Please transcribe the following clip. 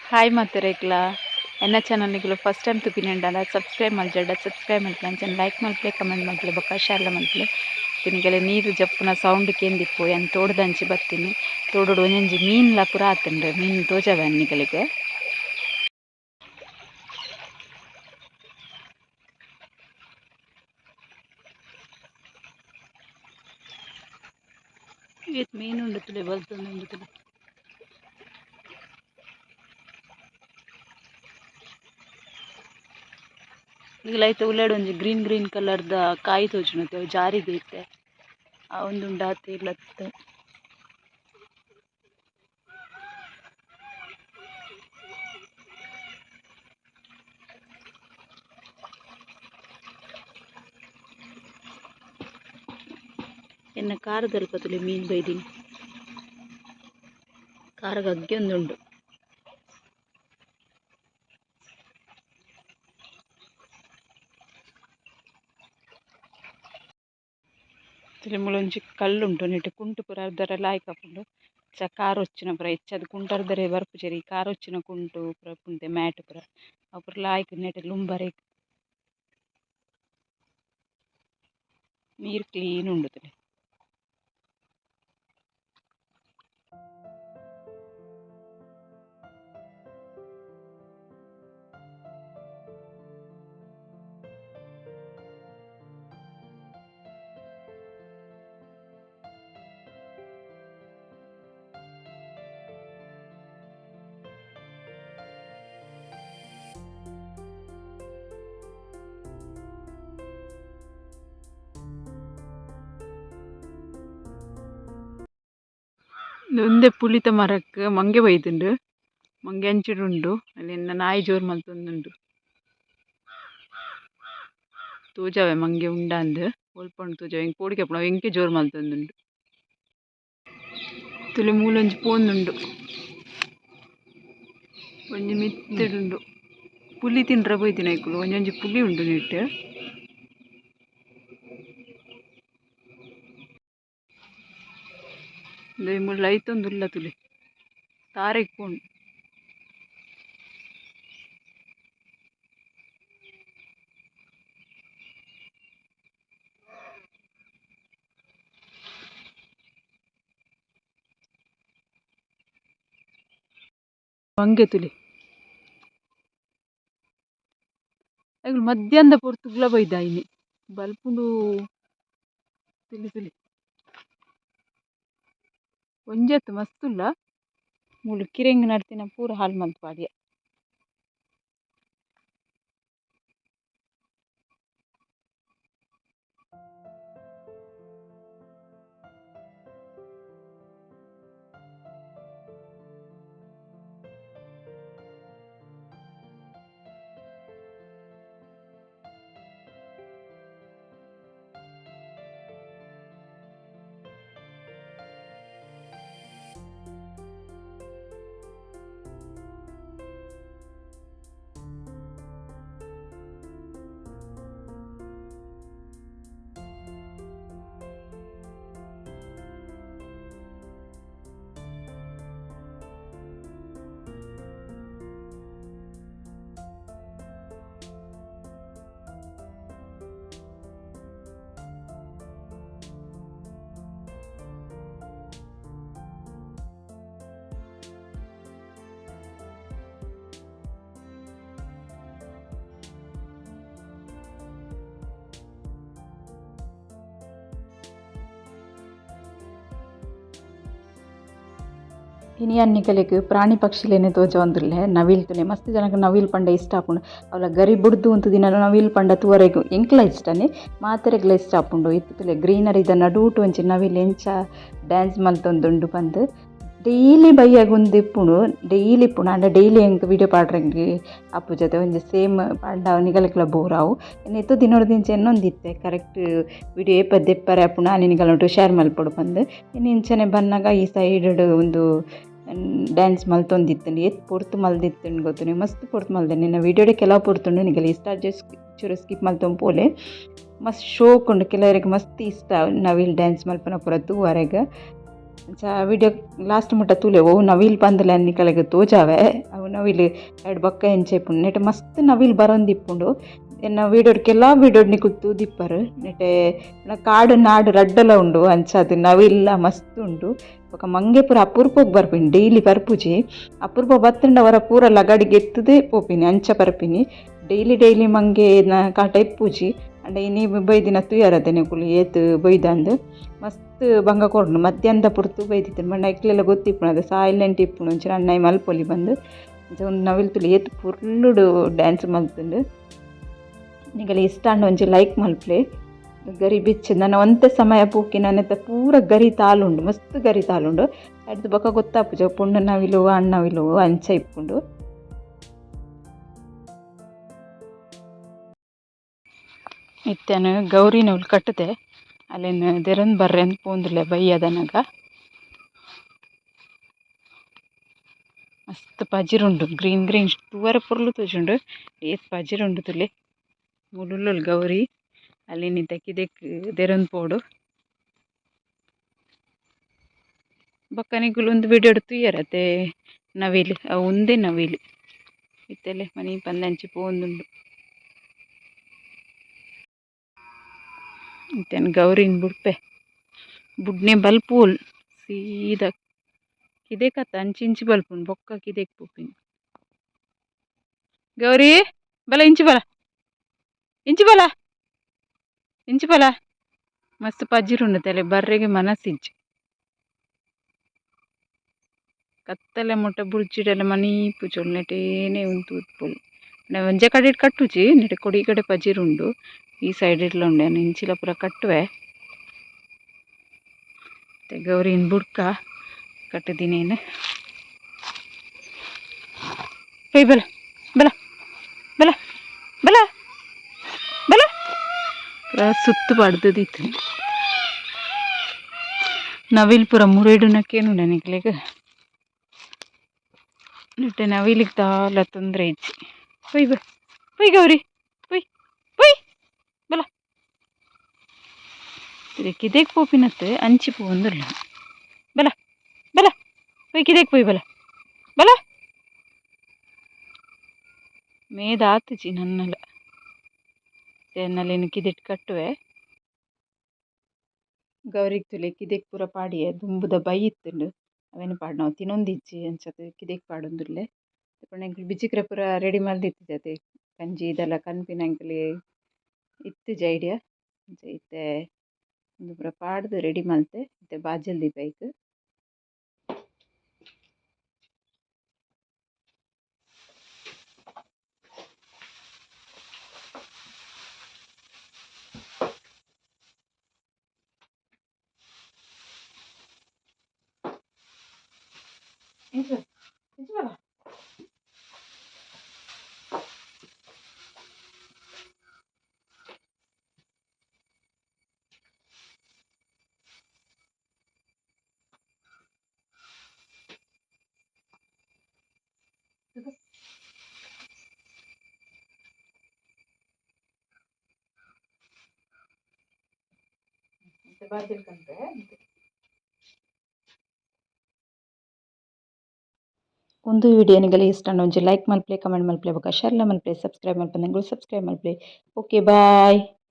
Hi ಮಾತೆರೆಗ್ಲ ಎನ್ನ channel ನಿಗುಲು ಫಸ್ಟ್ ಟೈಮ್ ತೂಪಿನಂಡಲ ಸಬ್ಸ್ಕ್ರೈಬ್ ಮಲ್ಜಡ ಸಬ್ಸ್ಕ್ರೈಬ್ ಮಲ್ಪುಲೆ ಅಂಚನೆ ಲೈಕ್ ಮಲ್ಪುಲೆ ಕಮೆಂಟ್ ಮಲ್ಪುಲೆ ಬೊಕ್ಕ ಶೇರ್ಲ ಮಲ್ಪುಲೆ. ನಿಗಲೆ ನೀರು ಜಪ್ಪುನ ಸೌಂಡ್ ಕೇಂದಿಪ್ಪು ಯಾನ್ ತೋಡುದಂಚಿ ಬತ್ತೀನಿ. ತೋಡುಡು ಒಂಜೊಂಜಿ ಮೀನ್ಲ ಪೂರ ಆತುಂಡು ಮೀನ್ ತೋಜಾವೆ ನಿಗಲೆಗ್. ಏತ್ ಮೀನ್ ಉಂಡು ತುಲೆ ಬಲ್ತೊಂದು ಉಂಡು ತುಲೆ. ನಿಗಲ ಐತ ಉಲಡ್ ಒಂಜಿ green green colour ದ ಕಾಯಿ ತೋಜುಂಡು ಅವು ಜಾರಿಗೆ ಇತ್ತೆ ಆ ಉಂದುಂಡು ಆತೆ ಲತ್ತ್. ಎನ್ನ ಕಾರದಲ್ಪ ತುಲೆ ಮೀನ್ ಬೈದಿನಿ. ಕಾರಗ್ ಅಗ್ಗೆ ಒಂದುಂಡು. ತುಲೆ ಮೂಲೊಂಜಿ ಕಲ್ಲು ಉಂಡು ನೆಟ್ ಕುಂಟು ಪೂರ ಅರ್ಧರೆ ಲಾಯ್ಕ್ ಆಪುಂಡು. ಚ ಕಾರ್ ಒಚ್ಚುನ ಪೂರ ಎಚ್ಚಾದ್ ಕುಂಟು ಅರ್ಧರೆ ಬರ್ಪುಜೆರ್ ಈ ಕಾರ್ ಒಚ್ಚುನ ಕುಂಟು ಪೂರ ಉಪ್ಪುಂಡು ಮ್ಯಾಟ್ ಪೂರ ಅವು ಪೂರ ಲಾಯ್ಕ್ ನೆಟ್ ಲುಂಬರೆಗ್. ನೀರ್ ಕ್ಲೀನ್ ಉಂಡು ತೂಲೆ. ಉಂದೆ ಪುಳಿತ ಮರಕ್ ಮಂಗೆ ಬೈದುಂಡು. ಮಂಗೆ ಅಂಚಿಡ್ ಉಂಡು ಅಲ್ಲಿ ನಾಯಿ ಜೋರು ಮಲ್ತೊಂದುಂಡು. ತೋಜಾವೆ ಮಂಗೆ ಉಂಡಾಂದ್ ಒಲ್ಪ ಉಂಡು ತೋಜಾವೆ ಎಂಕ್ ಪೋಡಿಗೆ ಆಪುಂಡು ಅವು ಎಂಕೆ ಜೋರು ಮಲ್ತೊಂದುಂಡು. ತುಲೆ ಮೂಲೊಂಜಿ ಪೋಂದುಂಡು. ಒಂಜಿ ಮಿತ್ತುಡುಂಡು. ಪುಲಿ ತಿಂಡ್ರೆ ಪೋಯ್ದಿನ ಐಕುಲು ಒಂಜೊಂಜಿ ಪುಲಿ ಉಂಡು ನೆಟ್ಟ್. ಉಂದು ಮೂಲು ಲೈತೊಂದುಲ್ಲ ತುಲೆ ತಾರೆಗ್ ಪೋಂಡು. ಮಂಗೆ ತುಲೆ ಐಕುಲು ಮಧ್ಯಾಹ್ನದ ಪೊರ್ತುಗುಲ ಬೈದ ಇನಿ ಬಲ್ಪುಂಡು ತುಲೆ ತುಲೆ. ಒಂಜತ್ ಮಸ್ತ್ ಉಲ್ಲ ಮೂಲು ಕಿರೆಂಗ್ ನಡ್ತಿನ ಪೂರ ಹಾಲ್ ಮಲ್ತ್ ಪಾಡ್ಯ. ಇನಿ ಅನ್ನಿಕಲೆಗ್ ಪ್ರಾಣಿ ಪಕ್ಷಿಲೆನೆ ತೋಜೊಂದುಲ್ಲೆ ನವಿಲ್ ತುಲೆ ಮಸ್ತ್ ಜನಕ್ ನವಿಲ್ ಪಂಡ ಇಷ್ಟ ಆಪುಂಡು. ಅವ್ಲ ಗರಿ ಬುಡ್ದು ಉಂತುದಿನ ನವಿಲ್ ಪಂಡ ತೂವರೆಗ್ ಎಂಕ್ಲ ಇಷ್ಟನೆ ಮಾತೆರೆಗ್ಲ ಇಷ್ಟ ಆಪುಂಡು. ಇತ್ತೆ ತುಲೆ ಗ್ರೀನರಿದ ನಡುಟು ಒಂಜಿ ನವಿಲ್ ಎಂಚ ಡ್ಯಾನ್ಸ್ ಮಲ್ತೊಂದುಂಡು ಪಂದ್ ಡೈಲಿ ಬಯ್ಯಗ್ ಉಂದು ಇಪ್ಪುಂಡು ಡೈಲಿ ಇಪ್ಪುಂಡು. ಆಂಡ ಡೈಲಿ ಎಂಕ್ ವೀಡಿಯೋ ಪಾಡ್ರೆಗ್ ಆಪುಜತೆ ಒಂಜಿ ಸೇಮ್ ಪಂಡ ನಿಗಲೆಗ್ಲ ಬೋರ್ ಆವು. ಇತ್ತೆ ದಿನೊಡ್ದಿಂಚ ಎನ್ನೊಂದಿತ್ತೆ ಕರೆಕ್ಟ್ ವೀಡಿಯೋ ಏಪ ದೆಪ್ಪರೆ ಆಪುಂಡು ಆನಿ ನಿಗಲೊಟ್ಟು ಶೇರ್ ಮಲ್ಪೊಡು ಪಂದ್. ಇನಿ ಇಂಚನೆ ಬನ್ನಗ ಈ ಸೈಡ್ ಉಂದು ಡ್ಯಾನ್ಸ್ ಮಲ್ತೊಂದಿತ್ತುಂಡು ಏತ್ ಪೊರ್ತು ಮಲ್ದಿತ್ತುಂಡು ಗೊತ್ತುಂಡು ಮಸ್ತ್ ಪೊರ್ತು ಮಲ್ದೆ ನಿನ್ನ ವೀಡಿಯೋಡೆ ಕೆಲವು ಪೊರ್ತುಂಡು ನಿಗಲ ಇಷ್ಟ ಜಸ್ಟ್ ಚೂರು ಸ್ಕಿಪ್ ಮಲ್ತೊಂದು ಪೋಲೆ. ಮಸ್ತ್ ಶೋಕ್ ಉಂಡು ಕೆಲವರಿಗೆ ಮಸ್ತ್ ಇಷ್ಟ ನವಿಲ್ ಡ್ಯಾನ್ಸ್ ಮಲ್ಪುನ ಪೂರ ತೂವರೆಗ್. ಅಂಚ ವಿಡಿಯೋ ಲಾಸ್ಟ್ ಮುಟ್ಟ ತೂಲೆ ಒವು ನವಿಲ್ ಪಂದ್ಲ ನಿಕಲೆಗ್ ತೋಜಾವೆ ಅವು ನವಿಲ್ ಐಡ್ ಬೊಕ್ಕ ಎಂಚ ಇಪ್ಪುಂಡು ನೆಟ್ ಮಸ್ತ್ ನವಿಲ್ ಬರೊಂದಿಪ್ಪುಂಡು. ಎನ್ನ ವಿಡಿಯೋಡ್ ಕೆಲ ವಿಡಿಯೋಡ್ ನಿಕುಲು ತೂದಿಪ್ಪರ್. ನೆಟೆ ಕಾಡು ನಾಡು ರಡ್ಡಲ ಉಂಡು, ಅಂಚಾದ್ ನವಿಲ್ಲ ಮಸ್ತ್ ಉಂಡು. ಬೊಕ ಮಂಗೆ ಪೂರ ಅಪರೂಪಗ್ ಬರ್ಪಿನಿ, ಡೈಲಿ ಬರ್ಪುಜಿ. ಅಪರೂಪ ಬತ್ತುಂಡ ಒರ ಪೂರ ಲಗಾಡಿ ಗೆತ್ತುದೇ ಪೋಪಿನಿ, ಅಂಚ ಬರ್ಪಿನಿ. ಡೈಲಿ ಡೈಲಿ ಮಂಗೆ ಕಾಟ ಇಪ್ಪುಜಿ. ಅಂಡ ಇನಿ ಬೈದಿನ ತೂಯರತೆ ನಿಕುಲು ಏತ್ ಬೈದಂದ್. ಮಸ್ತ್ ಬಂಗ ಕೊರ್ಂಡು ಮಧ್ಯಾಹ್ನದ ಪೊರ್ತು ಬೈದಿತ್ತ್ಂಡ್. ಪಂಡ ಐಕ್ಲೆಲ ಗೊತ್ತಿಪ್ಪುಂಡು ಅದು ಸೈಲೆಂಟ್ ಇಪ್ಪುಂಡು, ಒಂಚೂರು ಅಣ್ಣಾಯಿ ಮಲ್ಪೊಲಿ ಪಂದ್. ಅಂಚ ಉಂದು ನವಿಲು ತೂಲೆ ಏತ್ ಪೊರ್ಲುಡು ಡ್ಯಾನ್ಸ್ ಮಲ್ತ್ಂಡ್. ನಿಗಲೆ ಇಷ್ಟ ಆಂಡ ಒಂಜಿ ಲೈಕ್ ಮಲ್ಪುಲೆ. ಗರಿ ಬಿಚ್ಚು ನನ ಒಂತೆ ಸಮಯ ಪೂಕಿ ನೆತ್ತ ಪೂರ ಗರಿ ತಾಲುಂಡು, ಮಸ್ತ್ ಗರಿ ತಾಲುಂಡು. ಅಡ್ದು ಬೊಕ ಗೊತ್ತಾಪುಜಿ ಅವು ಪೊಣ್ಣು ನವಿಲು ಆಣ್ ನವಿಲು ಅಂಚ ಇಪ್ಪುಂಡು. ಇತ್ತೆನ್ ಗೌರಿ ನವಿಲು ಕಟ್ಟುದೆ ಅಲೆನ್ ದೆರೊಂದು ಬರ್ರೆಂದ್ ಪೋಂದುಲ್ಲೆ ಬಯ್ಯದನಗ. ಮಸ್ತ್ ಪಜಿರುಂಡು, ಗ್ರೀನ್ ಗ್ರೀನ್ ತೂವರೆ ಪೊರ್ಲು ತೋಜುಂಡು. ಏತ್ ಪಜಿರುಂಡು ತೂಲೆ. ಮೂಲುಲ್ಲೊಲು ಗೌರಿ ಅಲೆನ್ ಇತ್ತೆ ಕಿದೆಕ್ ದೆರೊಂದು ಪೋಡು. ಬೊಕ್ಕ ನಿಕುಲು ಉಂದು ವಿಡಿಯೋಡ್ ತೂಯರತೆ ನವಿಲು, ಅವು ಉಂದೇ ನವಿಲು. ಇತ್ತೆಲೆ ಮನಿ ಪಂದಂಚಿ ಪೋವೊಂದುಂಡು. ಇತ್ತೆನ್ ಗೌರಿನ್ ಬುಡ್ಪೆ ಬುಡ್ನೆ ಬಲ್ಪುವೊಲು ಸೀದಾ ಕಿದೆಕತ್ತ ಅಂಚಿ ಇಂಚಿ ಬಲ್ಪುಂಡು ಬೊಕ್ಕ ಕಿದೆಕ್ ಪೋಪಿನಿ. ಗೌರಿ ಬಲ ಇಂಚಿ ಬಲ ಇಂಚಿ ಬಲ ಇಂಚಿ ಬಲ. ಮಸ್ತ್ ಪಜಿರುಂಡು ತಲೆ ಬರ್ರೆಗೆ ಮನಸ್ಸಿಜ್ಜಿ. ಕತ್ತಲೆ ಮುಟ್ಟ ಬುಡ್ಜಿಡಲ ಮನಿ ಪೂಜೊಲು ನೆಟೇನೆ ಉಂತುದು ಒಂಜೆ ಕಡೆಟ್ ಕಟ್ಟುಜಿ, ನೆಟೆ ಕೊಡಿ ಕಡೆ ಪಜಿರುಂಡು, ಈ ಸೈಡ್ ಇಡ್ಲ ಉಂಡು. ಯಾನ್ ಇಂಚಿಲ ಪೂರ ಕಟ್ಟುವೆ. ಗೌರಿನ್ ಬುಡ್ಕ ಕಟ್ಟುದಿನೇನು. ಪೊಯ್ ಬಲ ಬಲ ಬಲ ಬಲ ಬಲ. ಪೂರ ಸುತ್ತು ಪಾಡ್ದು ದೀತ್ಂಡ್. ನವಿಲ್ ಪೂರ ಮುರೆಡುನ ಕೇನುಂಡ ನಿಕ್ಲೆಗ್. ನೆಟೆ ನವಿಲಿಗ್ ದಾಲ ತೊಂದರೆ ಇಜ್ಜಿ. ಪೊಯ್ ಬ ಪೊಯ್ ಗೌರಿ ಪೊಯ್ ಪೊಯ್ ಬಲ. ಕಿದೆಕ್ ಪೋಪಿನತ್ ಅಂಚಿ ಪೋವೊಂದುಲ್ಲ. ಬಲ ಬಲ ಪೊಯ್ ಕಿದೆಕ್ ಪೊಯ್ ಬಲ ಬಲ. ಮೇದ ಆತುಜಿ ನನ್ನಲ. ಎನ್ನಲೆನ್ ಕಿದೆಟ್ ಕಟ್ಟುವೆ. ಗೌರಿಗ್ ತೂಲೆ ಕಿದೆಕ್ ಪೂರ ಪಾಡಿಯೆ. ದುಂಬುದ ಬೈ ಇತ್ತುಂಡು ಅವೆನ್ ಪಾಡ್ನವು ತಿನೊಂದಿಜ್ಜಿ, ಅಂಚಾದ್ ಕಿದೆಕ್ ಪಾಡೊಂದುಲ್ಲೆ. ಪಂಡ ಎಂಕುಲು ಬಿಜಿಕ್ರೆ ಪೂರ ರೆಡಿ ಮಲ್ದಿತ್ತಿಜತೆ, ಕಂಜಿ ಇದೆಲ್ಲ ಕನ್ಪಿನ ಎಂಕುಲು ಇತ್ತಿಜಿ ಐಡಿಯಾ. ಅಂಚ ಇತ್ತೆ ಉಂದು ಪೂರ ಪಾಡ್ದ್ ರೆಡಿ ಮಲ್ತೆ. ಇತ್ತೆ ಬಾಜಲ್ ದೀಪ ಐಕ್. ಇಂಚಿ ಇಂಚಿ ಬಲ. ಬಾಜಲ್ ಕನ್ಪೆ. ಉಂದು ವಿಡಿಯೋ ನಿಗಲೆ ಇಷ್ಟ ಆಂಡ ಒಂಜಿ ಲೈಕ್ ಮಲ್ಪುಲೆ, ಕಮೆಂಟ್ ಮಲ್ಪುಲೆ, ಬೊಕ ಶೇರ್ಲ ಮಲ್ಪುಲೆ. ಸಬ್ಸ್ಕ್ರೈಬ್ ಮಲ್ಪಂದೆ ಸಬ್ಸ್ಕ್ರೈಬ್ ಮಲ್ಪುಲೆ. Okay bye.